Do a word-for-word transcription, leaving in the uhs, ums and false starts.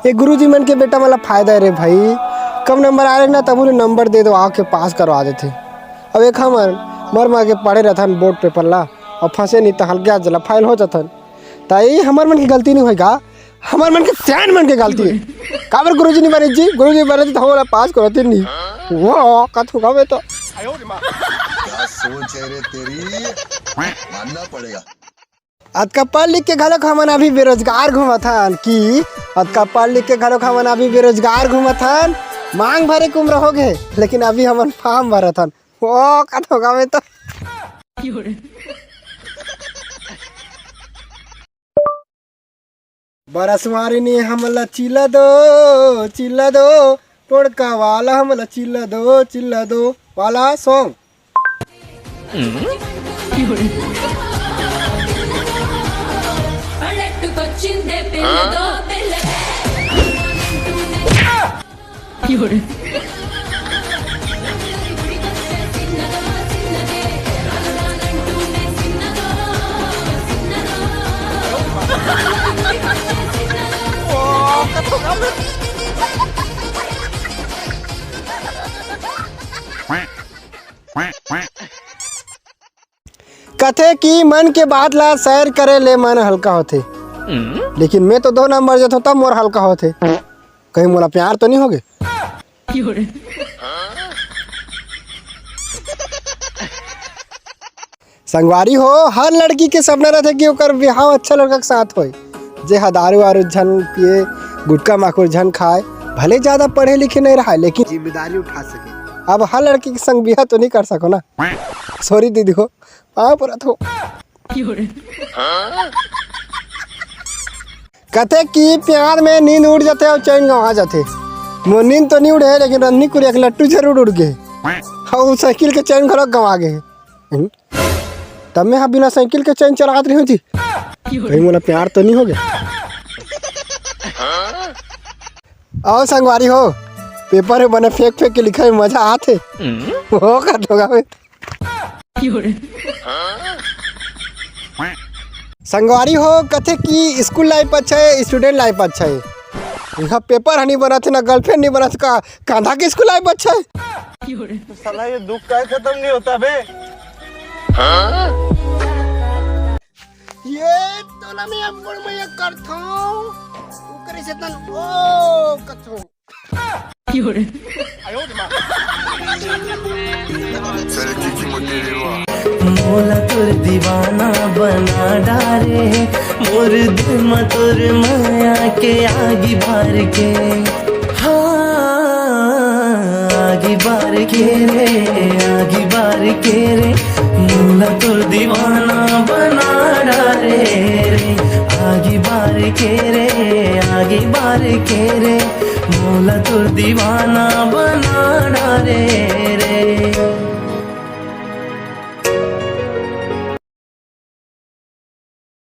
ये गुरुजी मन के बेटा मन ला फायदा हे रे भाई, कम नंबर आ रहे ना, तभो ले नंबर दे दो, आके पास करवा देथे। अब एक हमन मर मर के पढ़े रहथन बोर्ड पेपर ला, अब फंसे नहीं त हल्के आज ला फेल हो जाथन। त ये हमर मन के गलती नहीं होय का, हमर मन के सियान मन के गलती हे। काबर गुरुजी नहीं बने जी, गुरुजी बने तो हमला पास करते नहीं। वो कथू का मैं तो। क्या सोच है रे तेरी, मानना पड़ेगा। अतका पढ़ लिख के घलोक हमन अभी बेरोजगार घूमत हन कि अतका पढ़ लिख के घलोक हमन अभी बेरोजगार घूमत हन। मांग भरे के उम्र हो गए, लेकिन अभी हमन फॉर्म भरत हन। वो कथो का मैं तो। बरसवारी ने हमला चिल्ला दो, चिल्ला दो, टोड़का वाला हमला चिल्ला दो, चिल्ला दो वाला सॉन्ग। कथे कि मन के बात ला शेयर करे ले मन हल्का होथे, लेकिन मैं तो दो नंबर जथों तब मोर हल्का होथे। कहीं मोला प्यार तो नहीं होगे? संगवारी हो, हर लड़की के सपना रहथे कि ओकर बिहाव अच्छा लड़का के साथ होय, जे ह दारू वारू झन पिए, गुटखा माखुर झन खाए, भले ज्यादा पढ़े लिखे नहीं रहा, लेकिन जिम्मेदारी उठा सके। अब हर लड़की के संग बिहा तो नहीं कर सको ना। सॉरी दीदी हो, पाँव परत हो। कथे कि प्यार में नींद उड़ जाथे अउ चैन गंवा जाथे। मोर नींद तो नहीं उड़े हे, लेकिन रंधनी कुरिया के लट्टू जरूर उड़ गे। अउ साइकिल के चैन घलोक गंवा गे हे। हम्म? तब मैं हा बिना साइकिल के चैन चलात रही हूँ जी। कहीं मोला प्यार तो नहीं हो गया? अउ संगवारी हो, पेपर में बने फेंक फेंक के लिखे में मजा आथे। वो कर दोगा मैं। संगवारी हो, कथे कि स्कूल लाइफ अच्छा हे, स्टूडेंट लाइफ अच्छा हे। इहाँ पेपर ह नहीं बनत हे, ना गर्लफ्रेंड नहीं बनत हे, का कांधा के स्कूल लाइफ अच्छा हे? साला ये दुख का खत्म नहीं होता बे। ये तो ना मैं अब मैं ये करता हूँ, ओकरे से तन ओ कथो। मोला तोर दीवाना बना डारे, मोर दिल म तोर माया के आगी बार के। हाँ, आगी बार के रे, आगी बार के रे, मोला तोर दीवाना बना डारे रे। आगी बार के रे, आगी बार के रे, मोला तोर दीवाना बना डारे।